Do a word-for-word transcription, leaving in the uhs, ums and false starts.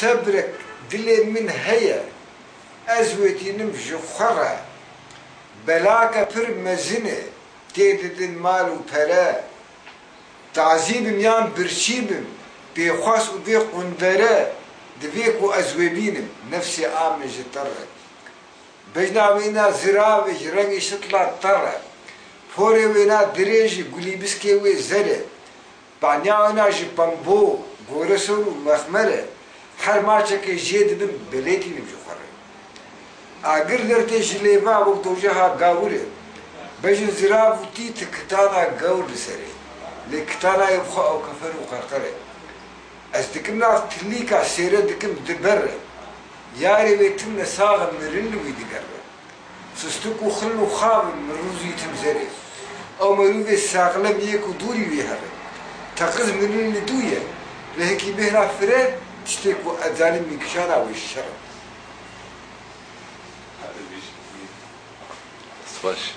Tebrek dilê min heye, ez wêtînim ji xwe re. Belake pir mezin e, tê didin mal û pere. Tazî bim yan birçî bim, pêxwas û bê qundere, divê ku ez wê bînim, nefsê a min ji te re. Bejna wêna ziravê ji rengê şitla ter e. Porê wêna dirêj e, gulîbiskê wê zer e. Panya wêna ji pembo, goresor û mexmer e. Her maçekê jê dibim, belê tînim ji xwe re. Agir dertê ji lêva wek dojeha gawir e. Bejin zirav û tî ti kitana gewr li ser e. Lê kitana yê bi xwe ew kefen û qerqer e. Ez dikim nav tilîka sêre dikim di ber re. Yarê wê tim ne sax e, mirin li wî digerre. Sistik û xil û xav in, min rûzî tim zerê. Ew merûvê saxlem yê ku dûrî wî here. Teqiz mirin li dû ye. Lê hekî bêhna fire, tiştê ku ez zanim mîkişana wê şer e. Baş.